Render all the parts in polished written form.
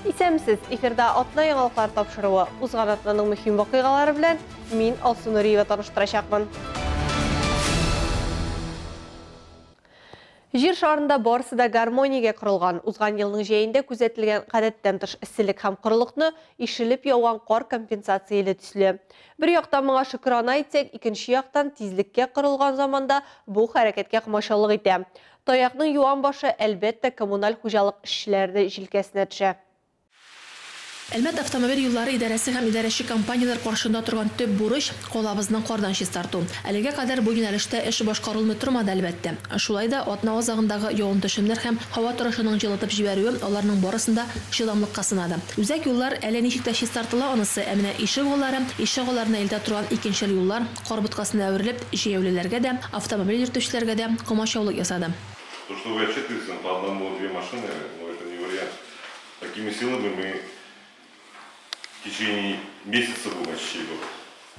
Исәнмесез, эфирда атна яңалыклар тапшыруы. Узган атнаның мөһим вакыйгалары белән мин Алсу Нуриева таныштырачакмын. Җир шарында барысы да гармониягә корылган. Узган елның җәендә күзәтелгән гадәттән тыш эсселек һәм корылыкны ишелеп яуган кар компенсацияли төсле. Бер яктан моңа шөкрана итсәк, икенче яктан тизлеккә корылган заманда бу хәрәкәткә комачаулык итә. Таякның юан башы, әлбәттә, коммуналь хуҗалык эшчеләренең җилкәсенә төшә. Әлмәт автомобиль юллары идарәсе һәм идарәче компанияләр каршында торган төп бурыч, калабызны кардан чистарту. Әлегә кадәр бу юнәлештә эш башкарылмый тормады, әлбәттә. Шулай да атна азагындагы явым-төшемнәр һәм һава торышының җылытып җибәрүе аларның барысын да чыдамлыкка сынады. Үзәк юллар әле ничек тә чистартыла анысы, ә менә ишек аллары, ишегалларына илтә торган икенчел юллар кар боткасына әверелеп, җәяүлеләргә дә, автомобиль йөртүчеләргә дә комачаулык ясады. То, что вы отчитываетесь по одному-две машины, ну, это не вариант. Такими силами мы в течение месяца будем очистить город.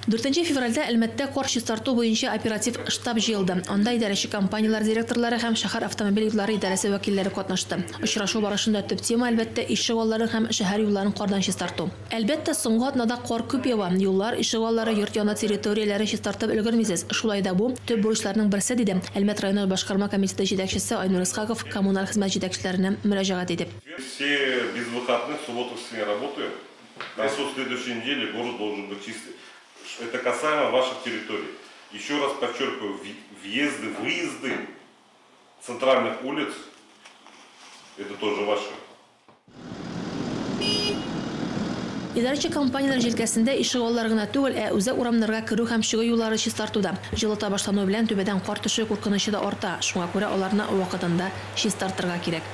4 февральдә Әлмәттә кар чистарту буенча оператив штаб җыелды. Анда идарәче компанияләр директорлары һәм шәһәр автомобиль юллары идарәсе вәкилләре катнашты. Очрашу барышында төп тема, әлбәттә, ишегалларын һәм шәһәр юлларын кардан чистарту. Әлбәттә, соңгы атнада кар күп ява. Юллар, ишегаллары, йорт яны территорияләрен чистартып өлгермисез. Шулай да бу төп бурычларның берсе, диде Әлмәт районы башкарма комитеты җитәкчесе Айнур Исхаков коммуналь хезмәт җитәкчеләренә мөрәҗәгать итеп. Все без выходных, субботу, воскресенье работаем. К концу следующей недели город должен быть чистый. Это касаемо ваших территорий. Еще раз подчеркиваю, въезды, выезды центральных улиц, это тоже ваши. Идарәче компанияләр җилкәсендә ишегаллары гына түгел, ә үзәк урамнарга керү һәм чыгу юллары чистарту да. Җылыта башлану белән түбәдән кар төшү куркынычы да арта. Шуңа күрә аларны вакытында чистартырга кирәк.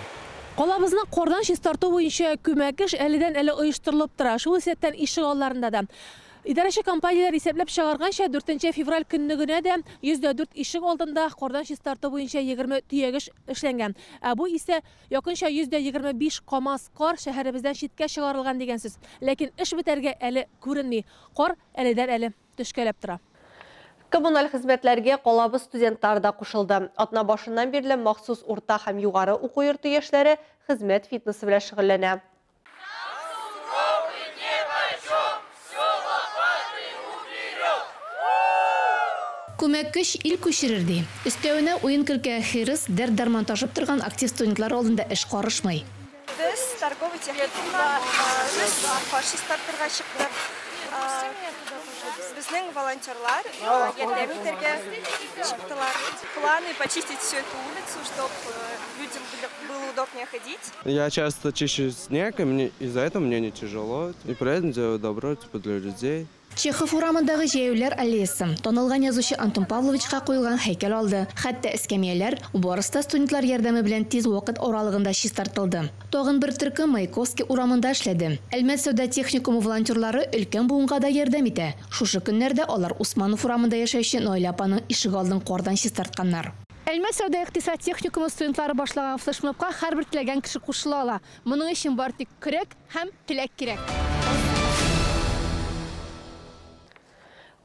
Калабызны кардан чистарту буенча күмәк эш әледән-әле оештырылып тора. Шул исәптән ишегалларында да. Идарәче компанияләр исәпләп чыгарганча, 4 февраль көнне генә дә 104 ишек алдында кардан чистарту буенча 20 төягеш эшләнгән. Ә бу исә якынча 125 КАМАЗ кар шәһәребездән читкә чыгарылган дигән сүз. Ләкин эш бетәргә әле күренми. Кар әледән-әле төшкәләп тора. Коммуналь хезмәтләргә калабыз студентлары да кушылды. Атна башыннан бирле махсус урта һәм югары уку йорты яшьләре хезмәт фитнесы белән шөгыльләнә. Күмәк көч ил күчерер ди. Өстәвенә уен көлкә хирыс, дәрт дәрман ташып торган актив студентлар алдында эш карышмый. Без торговый техникумда без кар чистартырга чыктык. Безнең волонтерлар ярдәм итәргә чыктылар. Планы почистить всю эту улицу, чтоб людям было удобнее ходить. Я часто чищу снег, и из-за этого мне не тяжело. И при этом делаю добро, для людей. Чехов урамындагы җәяүлеләр аллеясы. Танылган язучы Антон Павловичка куелган һәйкәл алды. Хәтта эскәмияләр барысы да студентлар ярдәме белән тиз вакыт аралыгында чистартылды. Тагын бер төркем Маяковский урамында эшләде. Әлмәт сәүдә техникумы волонтерлары өлкән буынга да ярдәм итә. Шушы көннәрдә алар Усманов урамында яшәүче Наилә апаның ишегалдын кардан чистартканнар. Әлмәт сәүдә икътисад техникумы студентлары башлаган флешмобка һәрбер теләгән кеше кушыла ала. Моның өчен бар тик көрәк һәм теләк кирәк.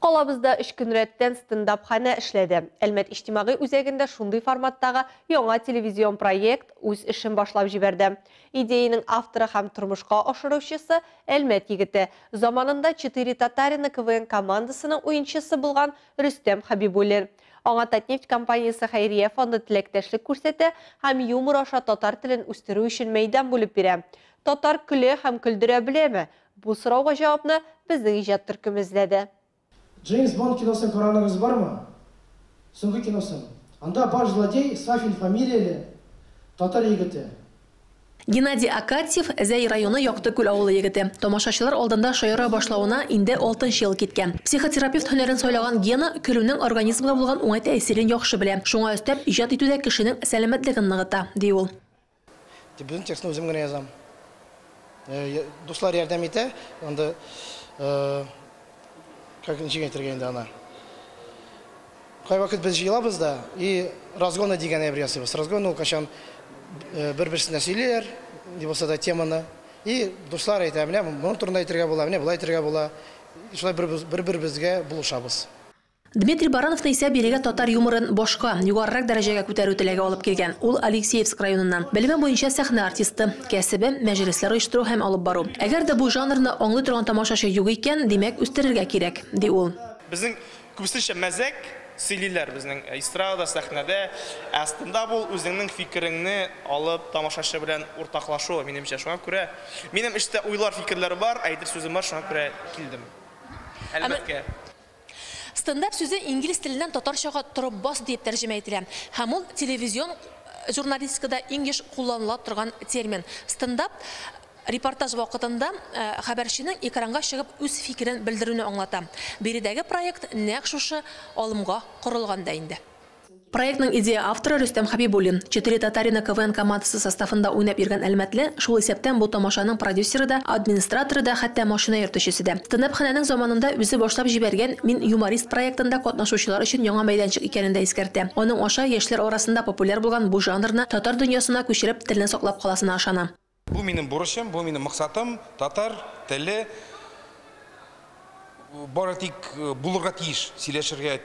Калабызда 3 көн рәттән стендап-ханә эшләде. Әлмәт иҗтимагый үзәгендә шундый форматтагы яңа телевизион проект үз эшен башлап җибәрде. Идеянең авторы һәм тормышка ашыручысы Әлмәт егете. Заманында 4 татарина КВН командасының уенчысы булган Рөстәм Хәбибуллин. Аңа Татнефть компаниясе хәйрия фонды теләктәшлек күрсәтә һәм юмор аша татар телен үстерү өчен мәйдан бүлеп бирә. Татар көлә һәм көлдерә беләме? Бу сорауга җавапны безнең иҗат төркеме эзләде. Джеймс Бонд киносын караныгыз бармы? Соңгы киносын. Анда баш злодей Сафин фамилияле татар егете. Геннадий Акатьев Зәй районы Якты Күл авылы егете. Тамашачылар алдында шаяра башлавына инде 6 ел киткән. Психотерапевт һөнәрен сайлаган Гена көлүнең организмга булган уңай тәэсирен яхшы белә. Шуңа өстәп иҗат итү дә кешенең сәламәтлеген ныгыта, ди ул. Бөтен текстны үзем генә язам. Дуслар ярдәм итә, анда как ничек әйтергә инде ана. Кайвакыт без җыелабыз да, и разгоны дигән әйбер ясыйбыз. Разгон ул качан бер-берсенә сөйлиләр, ни булса да теманы. И дуслар әйтә, менә моның турында әйтергә була, менә болай әйтергә була. Шулай бер-беребезгә булышабыз. Дмитрий Барановны исә бирегә татар юморын башка, югарырак дәрәҗәгә күтәрү теләге алып килгән. Ул Алексеевск районыннан. Белеме буенча сәхнә артисты, кәсебе мәҗлесләр оештыру һәм алып бару. Әгәр дә бу жанрны аңлый торган тамашачы юк икән, димәк, үстерергә кирәк, ди ул. Безнең күбесенчә мәзәк сөйлиләр безнең эстрада, сәхнәдә. Ә стендап ул үзеңнең фикереңне алып тамашачы белән уртаклашу, минемчә. Шуңа күрә минем эштә уйлар, фикерләр бар, әйтер сүзем бар, шуңа күрә килдем. Әлбәттә. Стендап сүзе инглиз теленнән татарчага торып бас дип тәрҗемә ителә. Һәм ул телевизион журналистикада иң еш кулланыла торган термин. Стендап репортаж вакытында хәбәрченең экранга чыгып үз фикерен белдерүне аңлата. Биредәге проект нәкъ шушы алымга корылган да инде. Проектның идея авторы Рөстәм Хабибуллин. Четыре татарина КВН командасы составында уйнап йөргән әлмәтле, шул исәптән бу тамашаның продюсеры да, администраторы да, хәтта машина йөртүчесе дә. Стендап-ханәнең заманында үзе башлап җибәргән «Мин юморист» проектында катнашучылар өчен яңа мәйданчык икәнен дә искәртә. Аның аша яшьләр арасында популяр булган бу жанрны татар дөньясына күчереп, телне саклап каласына ышана. Бу минем бурычым, бу минем максатым, татар теле бары тик булырга тиеш, сөйләшергә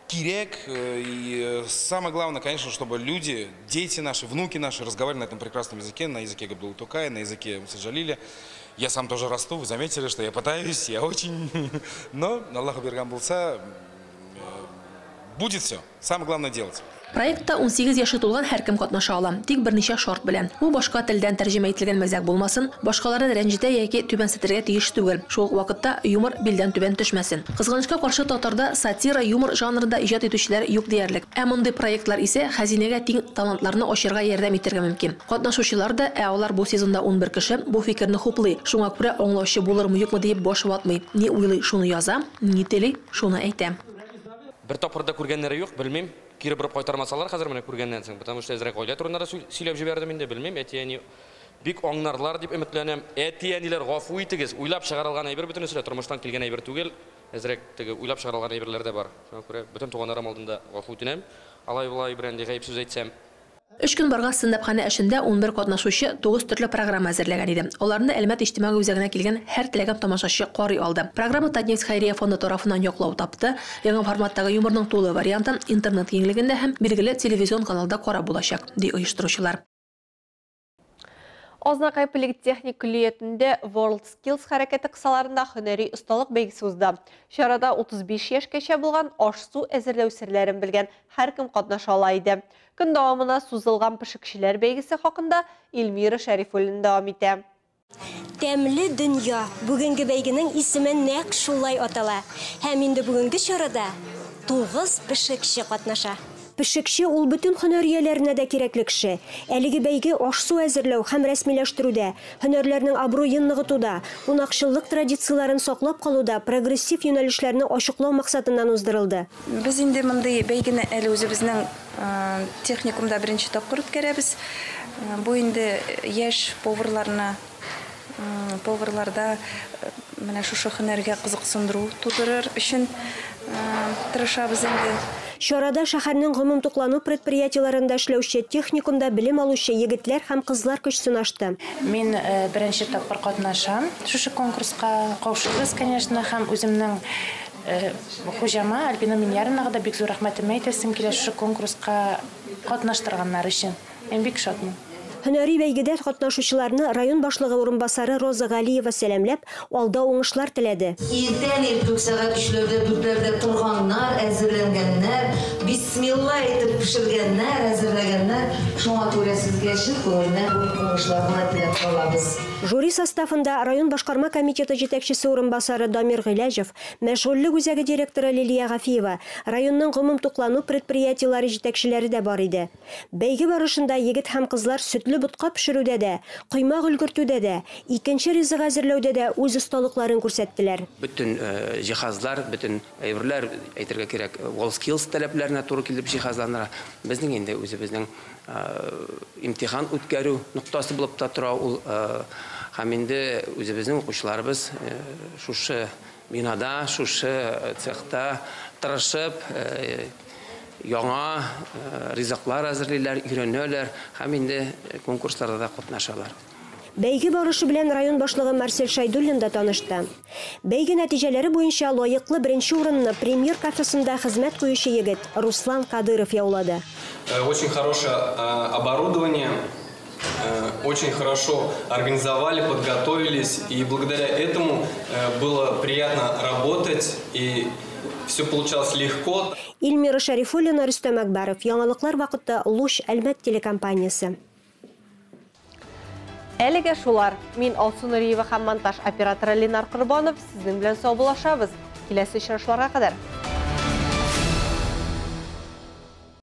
кирәк. И самое главное, конечно, чтобы люди, дети наши, внуки наши разговаривали на этом прекрасном языке, на языке Габдуллы Тукая, на языке Мусы Джалиля. Я сам тоже расту, вы заметили, что я пытаюсь, я очень... Но Аллаһ биргән булса, будет все. Самое главное делать. Проектта 18 яше тулган һәркем катнаша ала, тик берничә шарт белән. Бу башка телдән тәрҗемә ителгән мәзәк булмасын, башкаларны рәнҗетә яки түбәнсетергә тиеш түгел. Шул ук вакытта юмор билдән түбән төшмәсен. Кызганычка каршы, татарда сатира, юмор жанрында иҗат итүчеләр юк диярлек. Ә мондый проектлар исә хәзинәгә тиң талантларны ачырга ярдәм итәргә мөмкин. Катнашучылар да, ә алар бу сезонда 11 кеше, бу фикерне хуплый. Шуңа күрә аңлаучы булырмы, юкмы диеп баш ватмый. Ни уйлый, шуны яза, ни тели, шуны әйтә. Бер тапкыр да күргәннәре юк, белмим. Кире борып кайтармасалар хәзер менә күргәннән соң, потому что әзрәк гаилә турында да сөйләп җибәрдем инде, белмим, әти-әни бик аңнарлар дип өметләнәм. Әти-әниләр, гафу итегез, уйлап чыгарылган әйбер бөтенесе дә тормыштан килгән әйбер түгел, әзрәк теге уйлап чыгарылган әйберләр дә бар. Шуңа күрә бөтен туганнарым алдында гафу үтенәм. Алай болай берәнди гаеп сүз әйтсәм. Өч көн барган стендап-ханә эшендә 11 катнашучы 9 төрле программа әзерләгән иде. Аларны Әлмәт иҗтимагый үзәгенә килгән һәр теләгән тамашачы карый алды. Программа Татнефть хәйрия фонды тарафыннан яклау тапты. Яңа форматтагы юморның тулы вариантын интернет киңлегендә һәм билгеле телевизион каналда карап булачак, ди оештыручылар. Азнакай политехник көллиятендә World Skills хәрәкәте кысаларында һөнәри осталык бәйгесе узды. Чарада 35 яшькәчә булган аш-су әзерләү серләрен белгән һәркем катнаша ала иде. Көн дәвамына сузылган пешекчеләр бәйгесе хакында Эльмира Шәрифуллина дәвам итә. Тәмле дөнья. Бүгенге бәйгенең исеме нәкъ шулай атала. Һәм инде бүгенге чарада 9 пешекче катнаша. Пешекче ул бөтен һөнәр ияләренә дә кирәкле кеше. Әлеге бәйге аш-су әзерләү һәм рәсмиләштерүдә, һөнәрләрнең абруен ныгытуда, кунакчыллык традицияләрен саклап калуда прогрессив юнәлешләрне ачыклау максатыннан уздырылды. Без инде мондый бәйгене әле үзебезнең техникумда беренче тапкыр үткәрәбез. Бу инде яшь поварларны, поварларда менә шушы һөнәргә кызыксындыру тудырыр өчен тырышабыз инде. Чарада шәһәрнең гомум туклану предприятиеләрендә эшләүче, техникумда белем алучы егетләр һәм кызлар көч сынашты. Мин беренче тапкыр катнашам шушы конкурска. Каушыйбыз, конечно, һәм үземнең хуҗама Альбина Миньяровнага да бик зур рәхмәтемне әйтәсем килә шушы конкурска катнаштырганнар өчен. Мин бик шатмын. Һөнәри бәйгедә катнашучыларны район башлыгы урынбасары Роза Галиева сәламләп, алда уңышлар теләде. Иртән иртүк сәгать 3-ләрдә, 4-ләрдә торганнар, әзерләнгәннәр, бисмилла әйтеп пешергәннәр, әзерләгәннәр. Шуңа күрә сезгә чын күңелдән бу уңышлар гына теләп калабыз. Жюри составында район башкарма комитеты җитәкчесе урынбасары Дамир Гыйләҗев, мәшгульлек үзәге директоры Лилия Гафиева, районның гомум туклану предприятиеләре җитәкчеләре дә бар иде. Бәйге барышында егет һәм кызлар сөтле ботка пешерүдә дә, коймак өлгертүдә дә, икенче ризык әзерләүдә дә үз осталыкларын күрсәттеләр. Бөтен җиһазлар, бөтен әйберләр, әйтергә кирәк, WorldSkills таләпләренә туры килеп җиһазланыр. Безнең инде үзебезнең имтихан үткәрү ноктасы булып та тора ул. Һәм инде үзебезнең укучыларыбыз шушы бинада, шушы цехта тырышып, яңа ризыклар әзерлиләр, өйрәнәләр һәм инде конкурсларда да катнашалар. Бәйге барышы белән район башлыгы Марсель Шайдуллин да танышты. Бәйге нәтиҗәләре буенча лаеклы беренче урынны Премьер кафесында хезмәт куючы егет Руслан Кадыров яулады. Очень хорошее оборудование, очень хорошо организовали, подготовились, и благодаря этому было приятно работать, и все получалось легко. Эльмира Шарифуллина, Рөстәм Акбаров. Яңалыклар вакыты, Луч Әлмәт телекомпаниясе. Әлегә шулар. Мин Алсу Нуриева һәм монтаж операторы Ленар Корбанов сезнең белән саубуллашабыз. Киләсе очрашуларга кадәр.